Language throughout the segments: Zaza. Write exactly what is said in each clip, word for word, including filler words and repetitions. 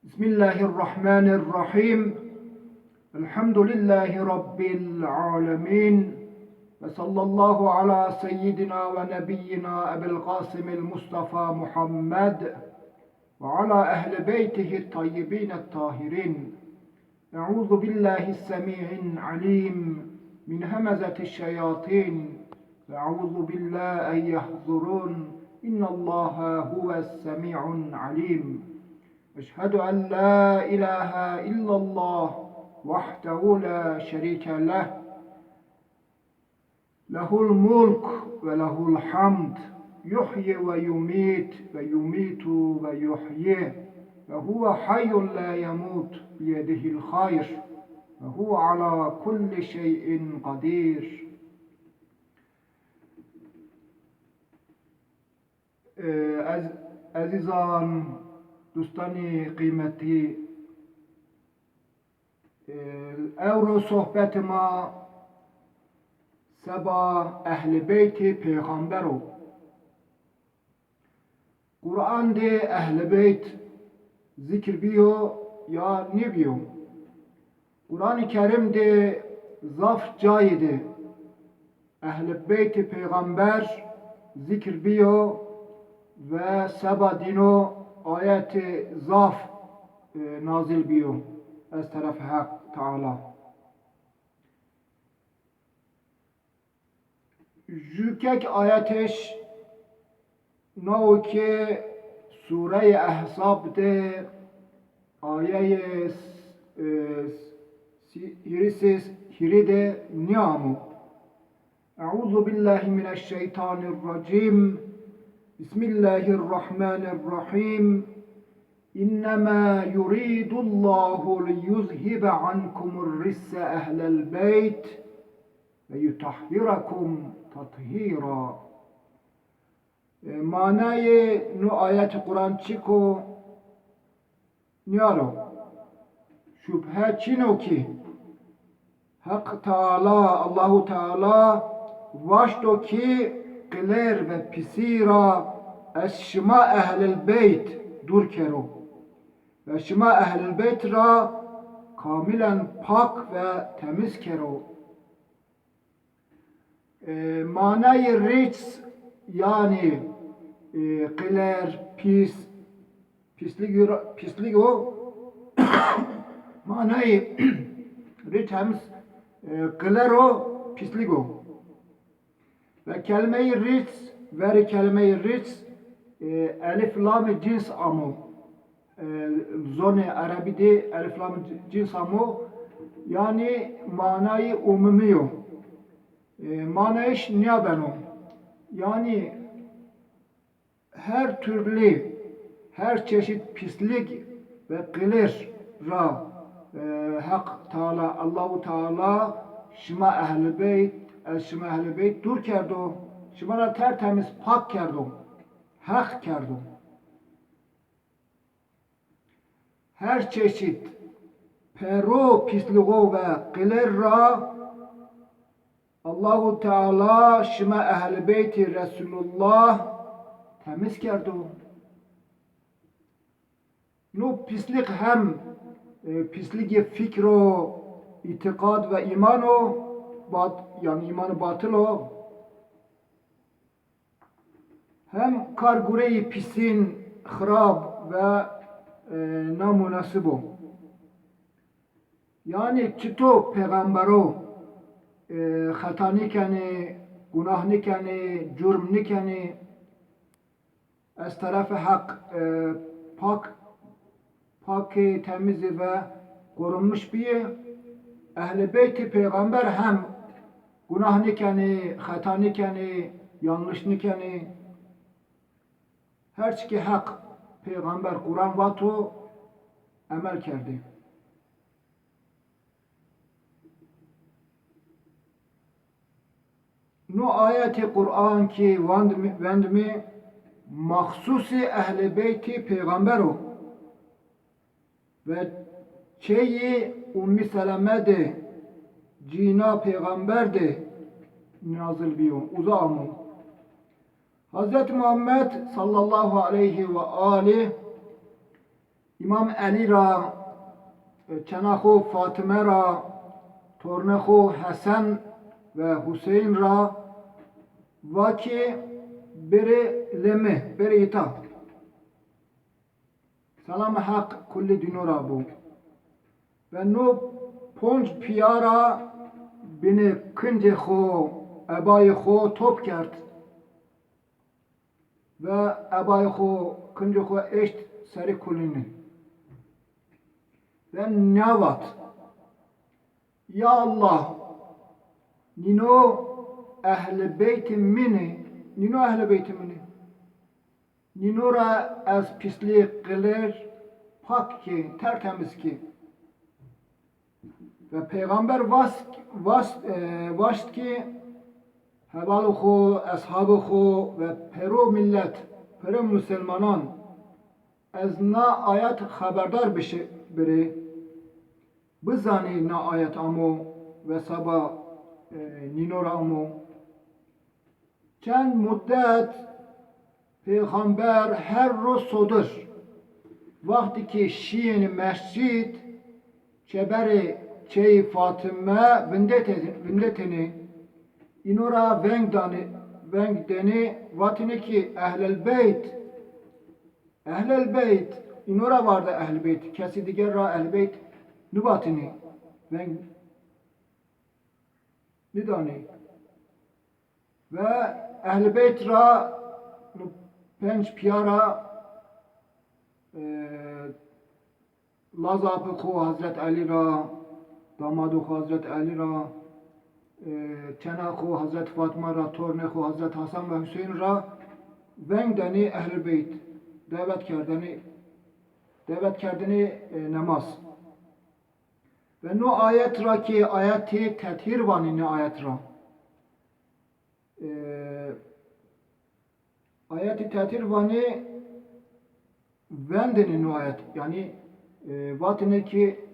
بسم الله الرحمن الرحيم. الحمد لله رب العالمين. وصلى الله على سيدنا ونبينا أبي القاسم المصطفى محمد وعلى أهل بيته الطيبين الطاهرين. أعوذ بالله السميع العليم من همزة الشياطين، وأعوذ بالله أن يحضرون، إن الله هو السميع العليم. أشهد أن لا إله إلا الله وحده لا شريك له، له الملك وله الحمد، يحيي ويميت ويميت ويحيي، وهو حي لا يموت، بيده الخير، وهو على كل شيء قدير. Ee, ez, ezîzan, dostanî qîmetî, Ewro sohbetê ma seba Ehlî Beytê Peyxamber o. Quran de Ehlî Beyt zikr bîyo ya nêbîyo? Quranê Kerîm de zaf cayê de Ehlî Beytê Peyxamber zikr bîyo ve seba dîno ayetê zaf, e, nazil bîyo ez terefê Heq Teala. Ju kek ayetêş nao ke Sureyê Ehzab de ayeyê, e, si-, hîrî ses hîrî de nîyamo. أعوذ بالله من الشيطان الرجيم. بسم الله الرحمن الرحيم. إنما يريد الله ليذهب عنكم الرجس أهل البيت ويطهركم تطهيرا. E, manayê no ayetê Quran çik o? Nîyaro. Şubhe çin o ki Heq Teala, Allahu Teala vaşto ki qilêr ve pisî ra ez şima Ehlil Beyt dûr kero ve şima Ehlil Beyt ra kamîlen pak ve temîz kero. E, manayê rics, yanî, e, qilêr, pîs, pîslig, pîslig o. Manayê rics hem, e, qilêr o, pîslig o. Ve kelimeyê rics, verê kelimeyê rics, e, elif lamê cins amo. E, zonê erebî de elif lam cins amo, yanî manayê umumî yo. E, manayîş nîya beno. Yanî her türlü, her çeşit pislik ve qilêr ra, e, Heq Teala, Allahu Teala şima Ehlî Beyt, ez şima Ehlî Beyt dûr kerdo, şima ra tertemiz pak kerdo, heq kerdo. Her çeşit pero, pîsligo ve qilêr ra Allahu Teala şima Ehlî Beytî Resulullah temîz kerdo. No pîslik hem, e, pîsligê fikr o, îtîqad ve îman o, bat-, yanî îmanê batil o. Hem kar gureyî pîsîn, xirab ve, e, namunasib o. Yanî çito pêxembero, e, xeta nîkenê, gunah nîkenê, curm nîkenê, ez terefê Heq, e, pak, pakê, temizî ve qorunmuş bîyê. Ehlî Beytî Peyxember hem gunah nîkenê, xeta nîkenê, yanlış nîkenê. Her çi ki Heq, Peyxember, Quran vato, emel kerdê. No ayetê Quran ki wandimî, wendimî, maxsusî Ehlî Beytî Peyxember o. Ve çeyî Ummî Seleme de, cîna Peyxember de nazil bîyo, uza amo. Hazretî Muhammed sallallahu aleyhi ve alîh Îmam Elî ra, çena xo Fatime ra, tornê xo Hesen ve Huseyn ra va ki, bêrê lê mi, bêrê îta. Selamê Heq kullî dîno ra bo. Ve no ponc pîya ra binê kincê xo, ebayê xo top kerd. Ve ebayê xo, kincê xo eşt serê kulîni. Ve nîya vat, ya Allah, nîno ehlê beytê min ê, nîno ehlê beytê min ê. Nîno ra ez pîslî, qilêr pak kî, tertemiz kî. Ve peyxamber vas-, vas-, e, vaşt ki, hevalê xo, eshabê xo ve pêro milet, pêro muselmanan, ez na ayet xeberdar bişi-, birê, bizanî na ayet amo ve seba, e, nîno ra amo. Çend mudet peyxamber her ro sodir, wextî ki şîyêne mescîd, çeberê çeyê Fatime vindete-, vindetêne, îno ra veng danê, veng denê, vatêne ki ehlel beyt, ehlel beyt, îno ra varde ehl beyt, kesî diger ra ehl beyt nivatêne, veng nidanê. Ve ehl beyt ra, no penc pîya ra, e, lazê apê xo Hezret Elî ra, damadê xo Hezret Elî ra, e, çena xo Hezret Fatma ra, tornê xo Hezret Hesen ve Huseyn ra veng denê ehl beyt, dewet kerdenê, dewet kerdenê, e, nemaz. Ve no ayet ra ki ayetê tethîr vanê nê ayet ra. E, ayetê tethîr vanê, vendêne no ayet. Yanî, e, vatêne ki,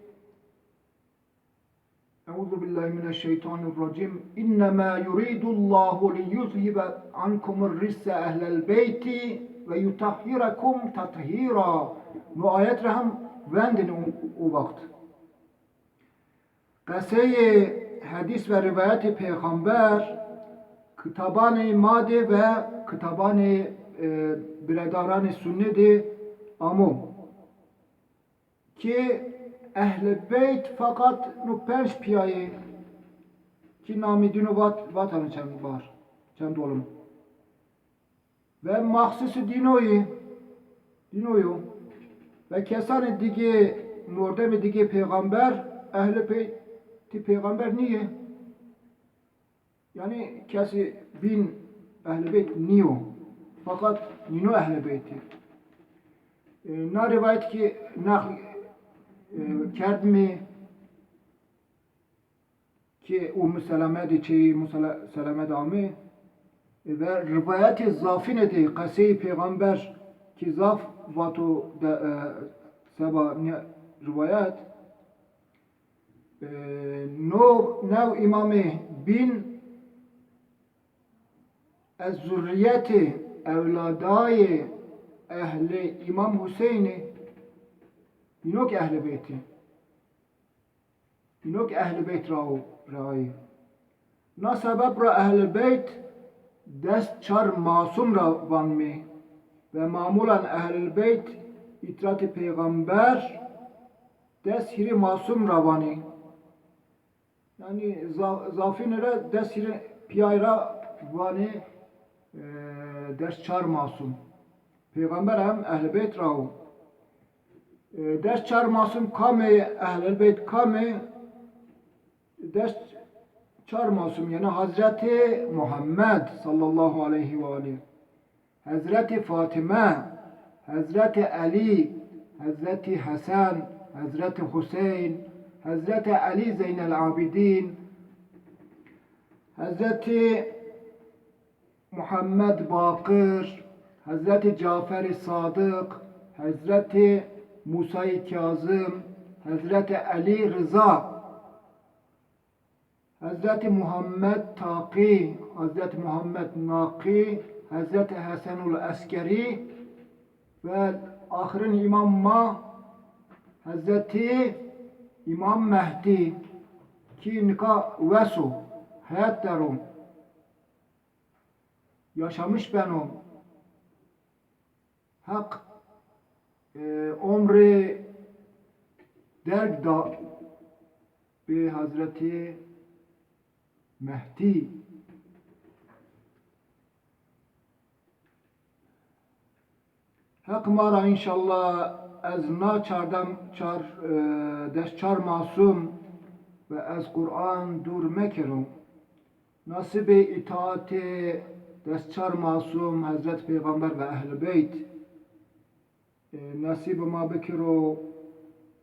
Euzu billahi mineşşeytanirracim. İnnemâ yuridullahu liyuzhibe ankumur risse ehlel beyti ve yutahhirakum tathîra. No ayet ra hem vendêne o, o wext. Qeseyê hedîs ve rîwayetê peyxamber kitabanê ma de ve kitabanê, e, biredaranê sunne de amo. Ki ehlê beyt feqet no penc pîyayê ki namê dîno vat, vatane çend bar, çend olim. Ve maxsusî dîno yê, dîno yo. Ve kesanê digê, mordemê digê peyxamber, ehlê beytê peyxamber nîyê. Yanî kesî bîn ehlê beyt nîyo. Feqet nîno ehlê beytî. E, na rîwayet ki neql, e, kerdimî, ki Ummü Seleme de, çeyê Ummü Sele-, Seleme de amê. E, ve rivayetê zafîne de qeseyê peyxamber ki zaf vato de, e, seba nê rivayet, e, no new îmamê bîn ez zurriyetê, ewladayê ehlê Îmam Huseynî, îno ki ehlê beytî. Îno ki ehlê beyt ra o, ra ayî. Na sebeb ra ehlê beyt des çar masum ra vanmê ve mamulan ehlê beyt îtratê peyxamber des hîrê masum ra vanê. Yanî za-, zafîne ra des hîrê pîyay ra vanê, e, des çar masum. Peyxamber hem ehlê beyt ra o. E, des çar masum kam ê, ehlê beyt kam ê? Des çar masum, yanî Hezretî Muhammed sallallahu aleyhi ve aleyh, Hezretî Fatime, Hezretî Elî, Hezretî Hesen, Hezretî Huseyn, Hezretî Elî Zeynel Abidîn, Hezretî Muhammed Baqir, Hezretî Caferî Sadiq, Hezretî Musayî Kazim, Hezretî Elî Riza, Hezretî Muhammed Taqî, Hezretî Muhammed Naqî, Hezretî Hesenul Eskerî ve axirin îmam ma Hezretî Îmam Mehdî kî nika wes o, heyat der o, yaşamış beno. Heq, e, omrê derg da bi Hezretî Mehdî. Heq ma ra înşallah ez na çardem çar, e, des çar masum ve ez Quran dûr mekero. Nasibê îtaatê des çar masum Hezret Peyxamber ve Ehl-i Beyt, e, nasîb ma bikiro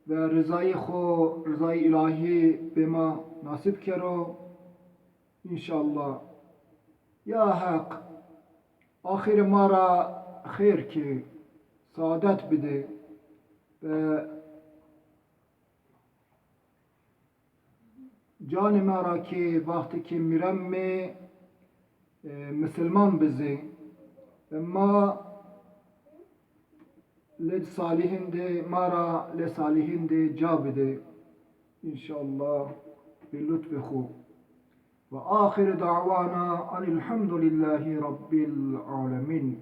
ve rizayê xo, rizayê îlahî bê ma nasîb kero. Înşallah. Ya Heq, axirê ma ra xêr kê, saadet bidê ve canê ma ra kê, wextê kê mîremê, e, misilman bizê. Ve ma lê salihîn de, ma ra lê salihîn de ca bidê. Înşallah bi lutfê xo. Ve axiru dawana enîlhamdulîllahî rabbil alemîn.